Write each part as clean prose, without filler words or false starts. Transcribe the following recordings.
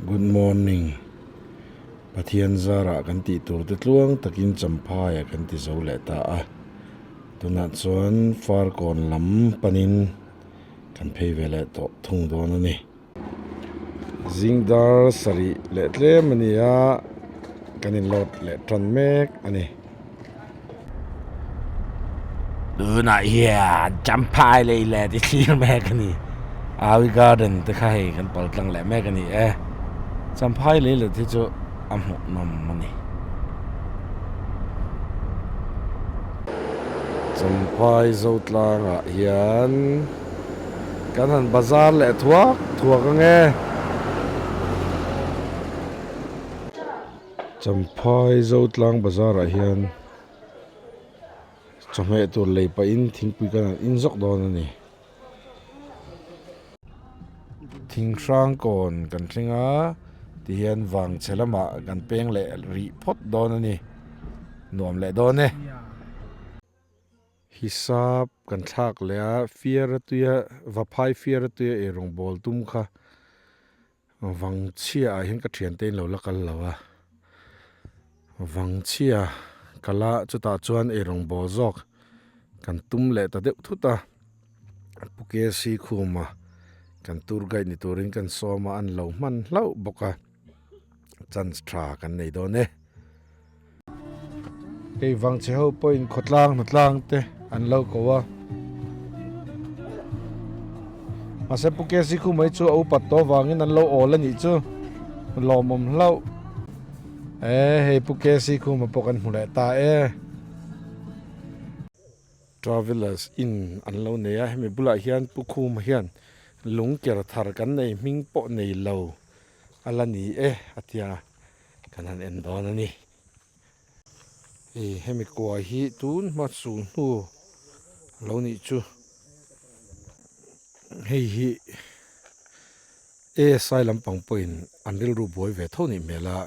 Good morning. Pathian zarah kan tih tur te tluang takin Champhaiah kan ti zo leh ta a. Tunah chuan Farkawn lam panin kan phei ve leh tawh thung dawn a ni. Zing dar sarih leh tlem a ni a, kan in load leh tan mek a ni. Tunah hian Champhai lei leh ti thlir mek a ni. Awi garden te kha hei kan pal tlang leh mek a ni e. Champhai lei let hi chu a hmuhnawm a ni. Champhai Zotlangah hian kan han bazar leh thuak thuak ange. Champhai Zotlang bazar ah hian chawhmeh tur lei pahin thingpui kan han in zawk dawn a ni. Thing hrang kawn kan thleng a tihian vang chhe lamah kan peng leh rih phawt dawn a ni nuam leh dawn e. Hisap kan thlak leh a fiara tuia vaphai fiara tuia eirawng bawl tum kha Vangchhia ah hian ka thiante in lo la kal lo a, Vangchhia kala chutah chuan eirawng bawl zawk kan tum leh ta deuh thut a, Pu KC Khuma kan tour guide ni turin kan sawm a an lo hman hlauh bawk a, chance tha kan nei dawn e. Hei vangchhe ho pawhin khawtlang hnatlang te an lo ko a. Mahse Pu KC khu mai chu a upat tawh avangin an lo awl a nih chu lawmawm hlauh. E hei Pu KC Khuma pawh kan hmu leh ta e. Travelers Inn an lo nei a, hemi bulah hian Pu Khuma hian lung ker thar kan nei hming pawh nei lo a la ni e a tia. Kan han en dawn a ni. Hei hemi kua hi tun hma chung hnu lo nih chu hei hi ASI lampang pawhin an rilru buai ve tho nih hmel a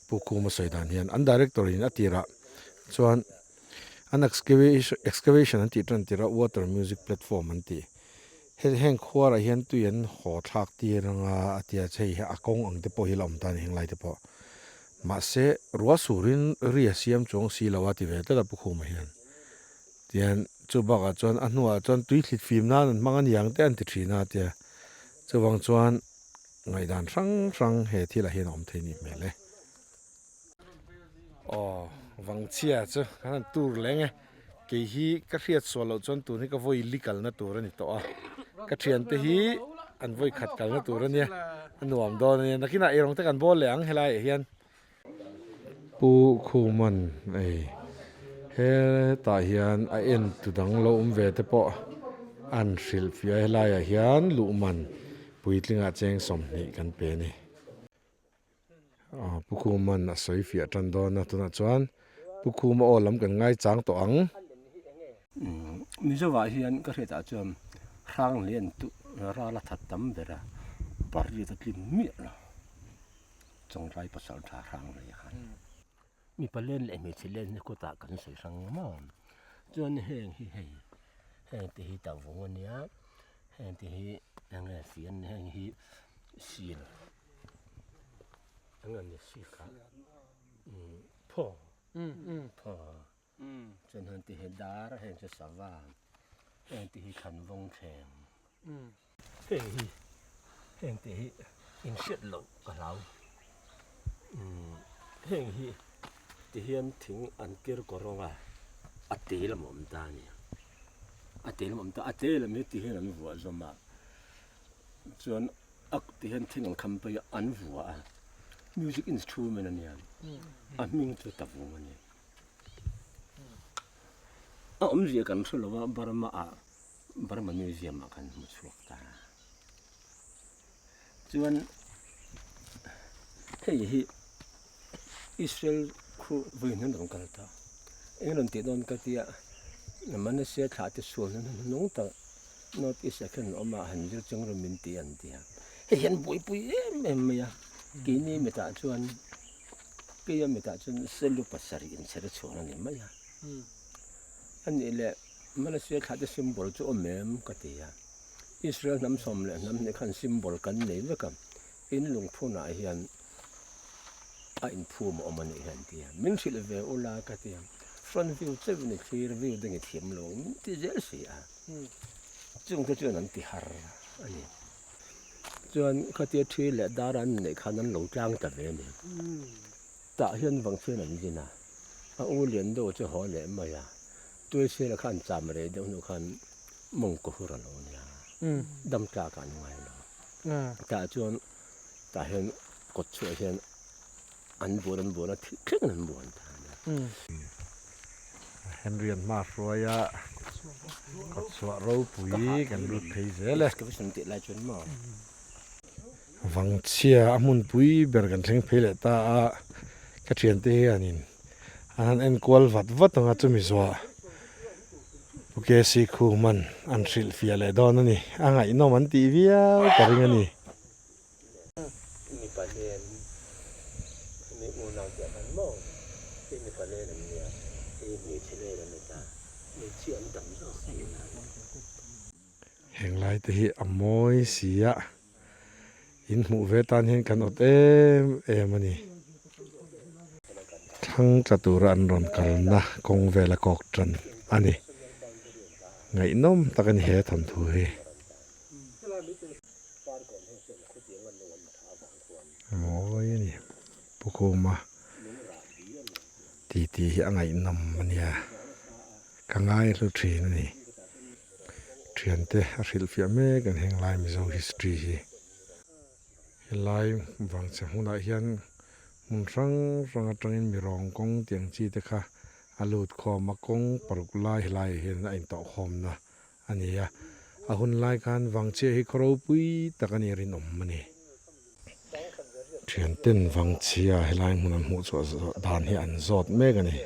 Pu Khuma sawi dan hian an director in a tirah chuan an excavation an tih tan tirh a water music platform an tih. Hei heng khuarah hian tui an haw thlak tir anga a tia che hei hi a kawng ang te pawh hi la awm ta a ni heng lai te pawh. Mahse ruah surin ri a siam chuang si lo a ti ve tlat a Pu Khuma hian. Tihian chu bakah chuan a hnuah chuan tui thlit fim nan an hmang a niang te an ti thin a tia. Chuvang chuan ngaihdan hrang hrang he thilah hian a awm thei nih hmel e. Aw vangchhia chu kan han tur leng e kei hi ka hriat sual loh chuan tun hi ka vawi li kalna tur a ni tawh a ka thiante hi an vawi khat kalna tur a nia a nuam dawn a nia nakinah eirawng te kan bawl leh ang helai ah hian Pu Khuman ei hetah hian a en tu dang lo awm ve te pawh an hrilh fiah a helai ah hian luhman puitlingah cheng 20 kan pe a ni. Pu Khuman a sawi fiah tan dawn a, tunah chuan Pu Khuma aw lam kan ngaichang tawh ang. Mizovah hian ka hriatah chuan hrang lian tu ral a that tam ber a, pariat a tlin miah lo. Chawngtlai pasal tha hrang lei khan. Mipa len leh hmeichhe len hi kutah kan sawi hrang maw. Chuan heng hi hei heng te hi tavung a nia, heng te hi eng nge fian heng hi sil. Eng nge sil kha phaw phaw chuan heng te hi dar heng chu sava heng te hi thlan vawng thleng heng hi heng te hi inhriat loh ka hlau heng hi ti hian thing an kir kawr rawng a a te lam a awm ta a ni a te lam a awm ta a te lam hi ti hian an vuah zawm a chuan. Ak ti hian thing an kham phei a, an vua a, music instrument a nia, a hming chu tavung a ni. A awmzia kan hre lo a, Burma ah, Burma museum ah kan hmu chhuak ta. Chuan hei hi Israel khu vawiin an rawn kal ta, eng rawn tih dawn ka tia, Manasya thlah te sual nan hnung tak North East ah khian an awm a, han zir chang rawh min ti an ti a. Hei hian buaipui em em mai a, keini mitah chuan keia mitah chuan selu pasarih inchher a chhuan a ni mai a. A nih leh Malaysia thlah te symbol chu awm em ka ti a. Israel hnam sawm leh hnam hnih khan symbol kan nei vek a. In lungphunah hian a inphum a awm a nih hi an ti a, min hrilh ve ula ka ti a, front view chauhin i thlir view dang i thiam lo ang min ti zel si a, chungte chuan an ti har a ni. Chuan khatia thi leh dar an neih khan an lo tlang ta ve a ni. Tah hian vang chuan an zin a, a u lian deuh chu haw leh mai a, Tuaisela kha an cham rei deuh hnu khan mawngkaw hur a lo nia, dam tlak ah an ngai lo. Tah chuan tah hian kawt chhuah hian an buan an buan a, thih thleng an buan ta a ni. Henry an hma hruai a, kawt chhuah ropui kan lut phei zel e. Vangchhia a hmunpui ber kan thleng phei leh ta a, ka thiante hianin an han enkual vat vat ang a chumi zuah Pu KC Khuman an hrilhfiah leh dawn a ni, a ngaihnawm an tih viau ka ring a ni. Mipa nen mi unau tih a maw? Hei mipa nen an nia, hei hmeichhe nen an ni ta, hmeichhia an tam zawk tih a ni. Heng lai te hi a mawi si a, in hmuh ve tan hian kan awt em em a ni. Thlang tla tura an rawn kalna kawng vel a kawk tan a ni. Ngaihnawm tak a ni he thawnthu hi. Mawi a ni Pu Khuma titi hi a ngaihnawm a nia ka ngai hlu thin a ni thiante a hrilhfiah mek an heng lai Mizo history hi helai vangchhe hmunah hian hmun hrang hrang atangin mi rawng kawng tiang chi te kha a lut khawm a kawng paruk lai helaiah hian a intawhkhawmna a ni a, a hun lai khan Vangchhia hi khaw ropui tak a nih rinawm a ni. Thianten Vangchhia helai hmun an hmuh chhuah dan hi an zawt mek a ni.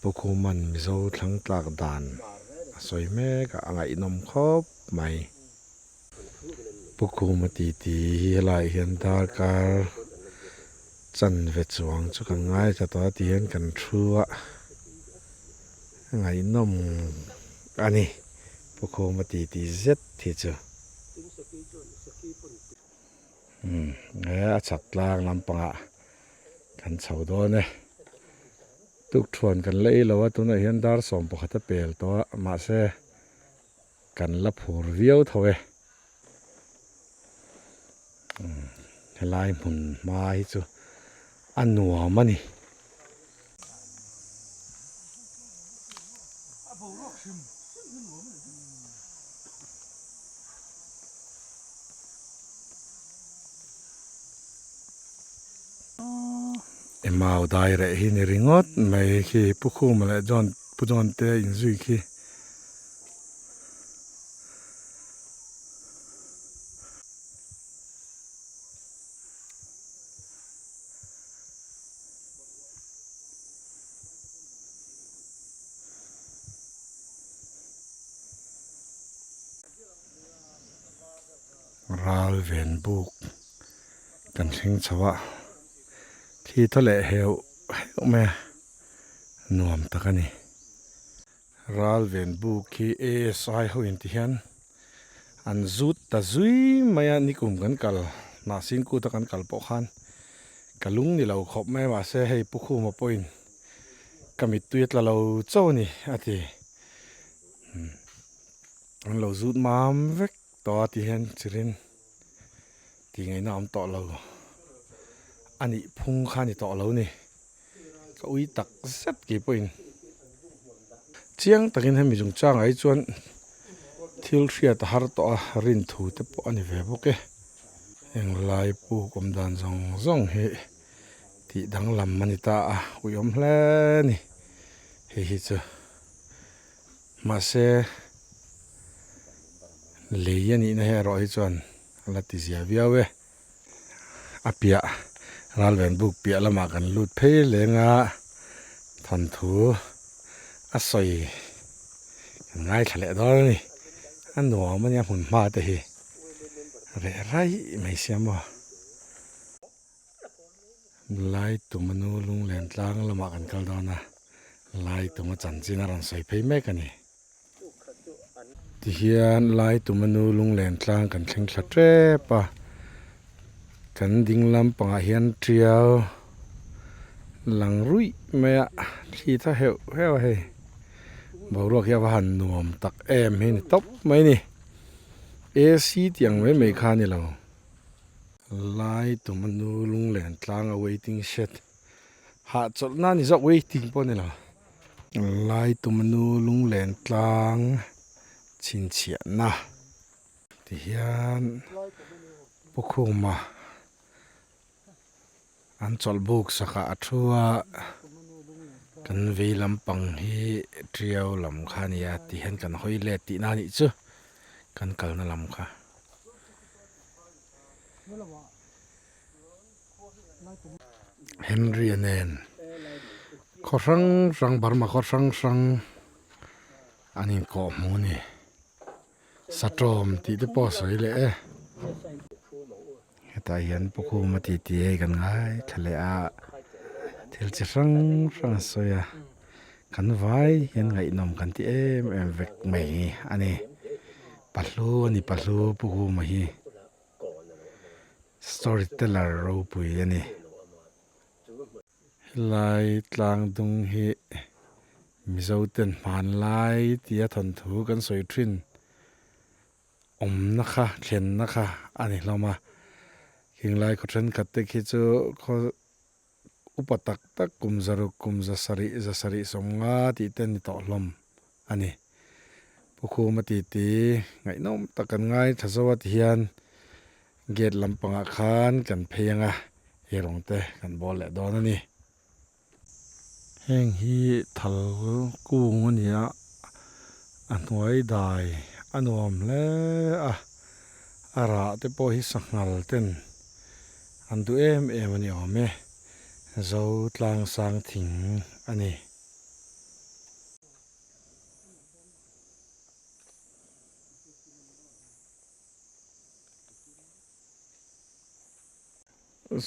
Pu Khuman Mizo thlang tlak dan a sawi mek a, a ngaihnawm khawp mai. Pu Khuma titi hi helaiah hian darkar chanve chuang chu kan ngaithla tawh a ti hian kan thu a. Ngaihnawm a ni, Pu Khuma ti ti zet hi chu. Umm, he a chhak tlang lampangah kan chho dawn e. Tukthuan kan la ei lo a, tunah hian dar 11 a pel tawh a, mahse kan la phur viau tho e. Umm, helai hmun hma hi chu a nuam a ni. Emau dai reh hi ni ringawt mai khi Pu Khuma leh John Pu John te inzui khi. Ral ven buk kan thleng chho a, thli thaw leh heuh heuh mai a, nuam tak a ni. Ral ven buk hi ASI ho in ti hian an zut ta zui mai a, nikum kan kal Hnahsin kut a kan kal pawh khan ka lung ni lo khawp mai a, mahse hei Pu Khuma pawhin ka mittui a tla lo chauh a ni a ti. An lo zut mam vek tawh a ti hian chirin tih ngaihna awm tawh lo a nih phung kha a ni tawh lo a ni. Ka ui tak zet kei pawhin chiang takin hemi chungchangah hi chuan thil hriat a har tawh a, rin thu te pawh a ni ve bawk e. Heng lai puk awm dan zawng zawng hi tih danglam a ni ta a, ui awm hle a ni hei hi chu. Mahse lei a nihna hi erawh hi chuan a la ti zia viau e. A piah ralven buk piah lamah kan lut phei leng a, thawnthu a sawi kan ngaithla leh dawn a ni. A nuam a nia hmun hma te hi reh raih mai sia maw. Lai tuma nu lunglen tlang lamah kan kal dawn a, lai tuma chanchin a rawn sawi phei mek a ni. Tihian lai tuma nu lunglen tlang kan thleng thla tep a. Kan ding lampangah hian tial lang ruih mai a, thli tha heuh heuh a hei. Boruak hi a va han nuam tak em hi ni tawp mai ni. AC tih ang mai mai kha a ni lo. Lai tum a nu lunglen tlang a waiting shed hahchawlh na ni zawk waiting pawh a ni lo. Lai tum a nu lunglen tlang chhinchhiahna ti hian Pu Khuma an chawlh buk sakah a thu a, kan vei lampang hi Tiau lam kha a nia ti hian kan hawi let tihna a nih chu kan kalna lam kha. Henry-a nen khaw hrang hrang Burma khaw hrang hrang an inkawh hmu a ni. Satawm tih te pawh a sawi leh e. Hetah hian Pukhuma tih tih hei kan ngaithla leh a, thil chi hrang hrang a sawi a, kan vai hian ngaihnawm kan ti em em vek mai a ni. Pahlu a ni pahlu Pukhuma hi. Story teller ropui a ni. Helai tlang dung hi Mizo ten hmanlai tia thawnthu kan sawi thin awmna kha thlenna kha a ni hlawm a. Khinglai khaw thenkhat te khi chu khaw upa tak tak kum zaruk kum za sarih za sarih sawmnga tih te ni tawh hlawm a ni. Pu Khuma titi ngaihnawm tak kan ngai tha zo a ti hian gate lampangah khan kan phei ang a, ei rawng te kan bawl leh dawn a ni. Heng hi thal kung a ni a, a hnuai dai a nuam hle a, a rah te pawh hi sanghal ten an duh em em a ni awm e, zo tlang sang thing a ni.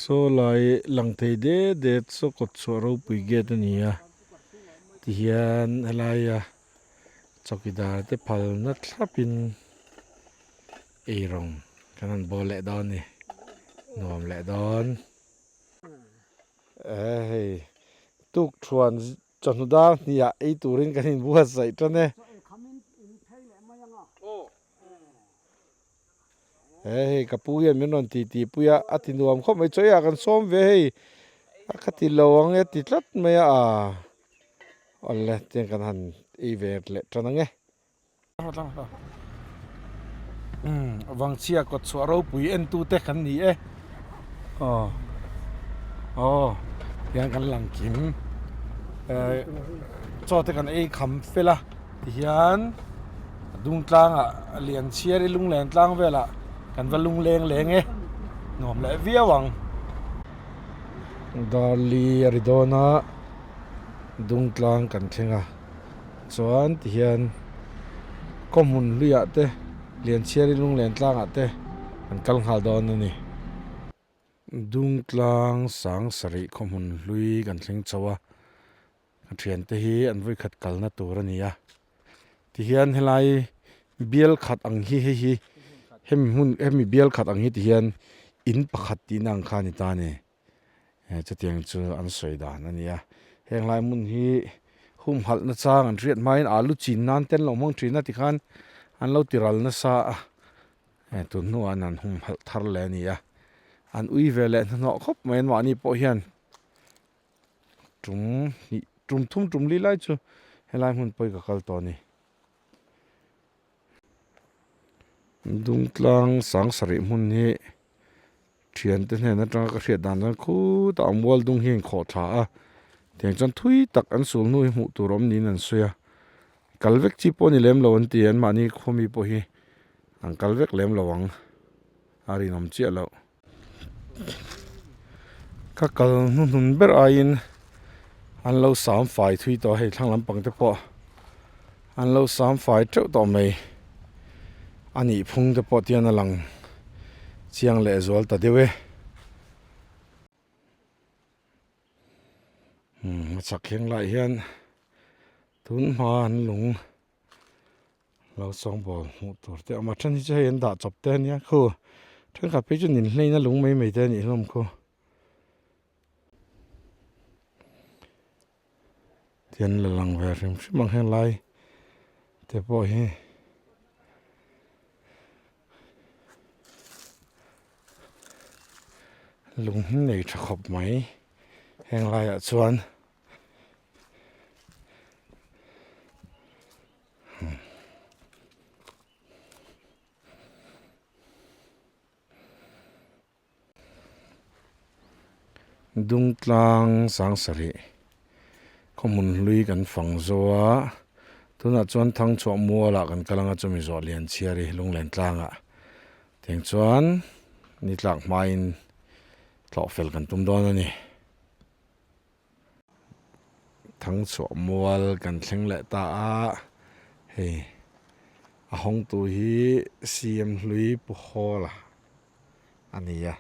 Saw lai lang thei det det saw kawt chhuah ropui gate a ni a tihian helaia chawkidar te phalna thlapin eirawng kan han bawl leh dawn a ni nuam leh dawn. Hei tuk thuan Chawhnu dar hniah ei turin kan inbuatsaih tan e. He hei ka pu hian min rawn ti ti pui a, a ti nuam khawp mai chaw eiah kan sawm ve hei a kha ti lo ang e ti tlat mai a, awle tiang kan han ei ve leh tan ang e. Vangchhia kawt chhuah ropui en tu te kan ni e aw aw tihian kan lang kim chaw te kan ei kham fel a tihian a dung tlangah lian chhiar i lunglen tlang velah kan va lung leng leng e nuam leh viau ang. Darli a ri dawn a dung tlang kan thleng a. Chuan tihian khaw hmun hluiah te Lianchhiari lunglen tlangah te an kal nghal dawn a ni. Dungtlang sang sarih khaw hmun hlui kan thleng chho a, ka thiante hi an vawikhat kalna tur a ni a. Tihian helai bial khat ang hi hei hi hemi hmun hemi bial khat ang hi tihian in pakhat tihna ang kha a ni ta a ni. Chutiang chu an sawi dan a ni a, heng lai hmun hi humhalh na chang an hriat hmain alu chin nan te an lo hmang thin a tikhan an lo ti ral nasa a, tun hnuah an han humhalh thar leh a ni a, an ui ve leh hnahnawh khawp mai an mahni pawh hian tum hnih tum thum tum li lai chu helai hmun pawh hi ka kal tawh a ni. Dungtlang sang sarih hmun hi Thiante hnen atanga ka hriat dan chuan khutah a mual dung hi a inkhawh tha a, tiang chuan thui tak an sul hnu hi hmuh tur awm niin an sawi a, kal vek chi pawh a ni lem lo an ti a, anmahni khawmi pawh hi an kal vek lem lo ang a rinawm chiah loh. Ka kal hnuhnun ber aiin an lo sam fai thui tawh a, hei thlang lampang te pawh an lo sam fai teuh tawh mai a nih phung te pawh tian a lang. Chiang leh zual ta deuh e. A chak thleng lai hian tun hma an lung lo sawngbawl hmuh tur te a awm a then hi chu hei an dah chawp te a nia khu Thenkhat phei chu ninhleina lung mai mai te a nih hlawm khaw. Tian la lang ve hrim hrim ang heng lai te pawh hi. Lung hi nei tha khawp mai heng laiah chuan. Dungtlang sang sarih khawhmun hlui kan fang zo a, tunah chuan Thangchhuah mualah kan kal anga chumi zawh lian chhiar hi lunglen tlangah tiang chuan ni tlak hmain tlawh fel kan tum dawn a ni. Thangchhuah mual kan thleng leh ta a, hei a hawngtu hi CM hlui Pu Hawla a ni a,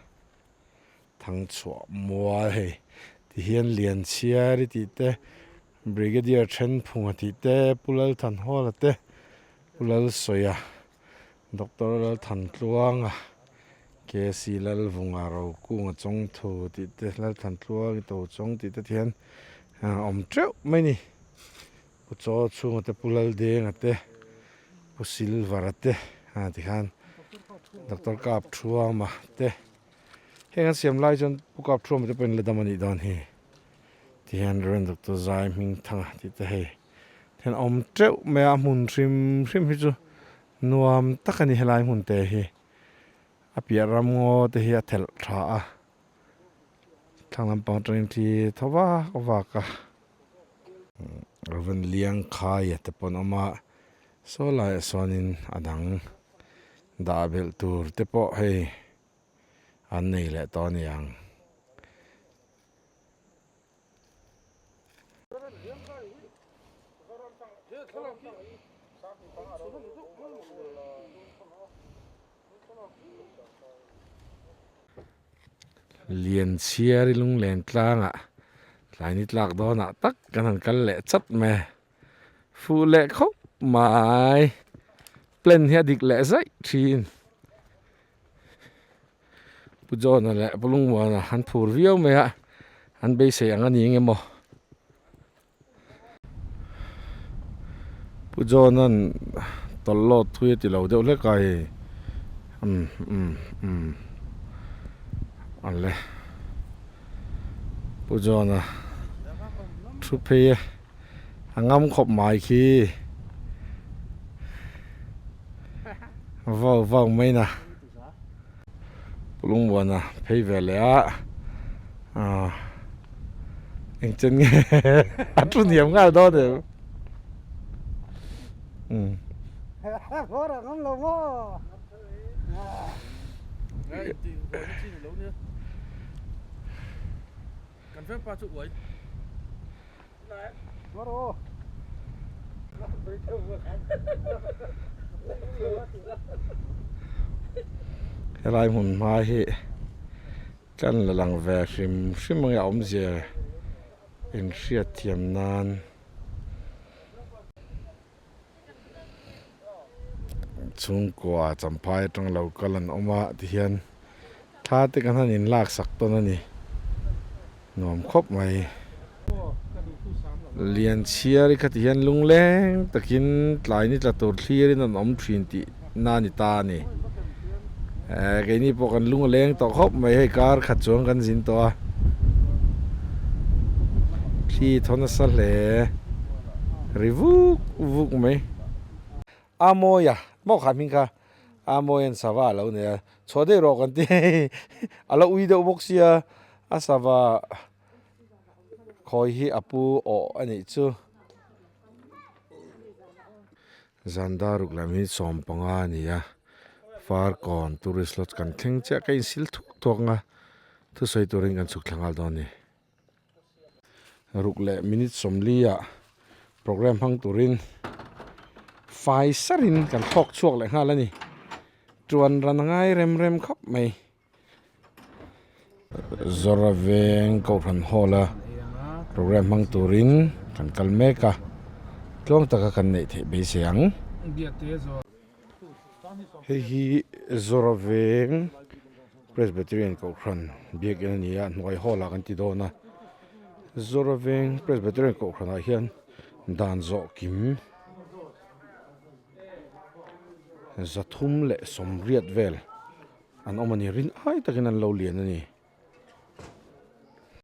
Thangchhuah mual hei tihian Lianchhiari tih te Brigadier Thenphunga tih te Pu Lalthanhawla te Pu Lalsawia Doctor Lalthantluanga, KC Lalvunga Rokunga Chawngthu tih te, Lalthantluangi Tochawng tih te thian awm teuh mai ni. Pu Chaw Chhunga te, Pu Laldenga te, Pu Silvara te tikhan Doctor Kapthuama te. Heng an siam lai chuan Pu Kapthuama te pawhin la dam a nih dawn hi. Tihian Rev Doctor Zai Hmingthanga tih te hei. Then awm teuh mai a, hmun hrim hrim hi chu nuam tak a ni helai hmun te hi. A piah ram ngaw te hi a thelh tha a, thlang lampang atangin thi tho vak vak a. Raven liang khaia te pawh an awm a, saw laiah sawnin a dang dah belh tur te pawh hei an nei leh tawh a ni ang. Lianchhiari lunglen tlangah tlai ni tlak dawnah tak kan han kal leh chat mai a, fuh leh khawp mai plan hi a dik leh zaih thin. Pu John-a leh Pu Lungmuana an phur viau mai a, an beisei ang a ni eng emaw. Pu John-a'n tawlh lawt thui a ti lo deuh hlek a hei umm umm umm a le Pu John-a thu phei e a ngam khawp mai khi vau vau mai na. Lungmuana phei ve leh a ah engchen nge a thu hniam nghal dawn em umm. Helai hmun hma hi kan la lang ve hrim hrim ang e a awmzia inhriat thiam nan chhungkua champhai atang lo kal an awm a tihian thla te kan han inlak sak tawn a ni nuam khawp mai Lianchhiar i kha tihian lungleng takin tlai ni tla tur thlirin an awm thin tih na a ni ta a ni eh keini pawh kan lung a leng tawh khawp mai hei kar khat chuan kan zin tawh a thli thaw nasa hle ri vuk vuk mai. A mawia maw kha hming kha a mawian sava a lo nei a chhuah daih rawh kan ti hei a lo ui deuh bawk sia a sava khawi hi a pu awh a nih chu zan daruk lam hi 15 a ni a farkawn tourist lodge kan thleng chiah ka insil thuak thuak ang a thusawi turin kan chhuk thla nghal dawn a ni. Ruk leh minute 40 ah program hmang turin fai sarin kan thlawk chhuak leh nghal a ni. Tuan ran a ngai rem rem khawp mai. Zawra veng Kohhran Hall a program hmang turin kan kal mek a, tluang taka kan neih theih beisei ang. Hei hi Zawra veng. Presbyterian Kohhran biakin a ni a hnuai hall ah kan ti dawn a Zoraveng Presbyterian Kohhran ah hian dan zawh kim 330 vel an awm a ni rin ai takin an lo lian a ni.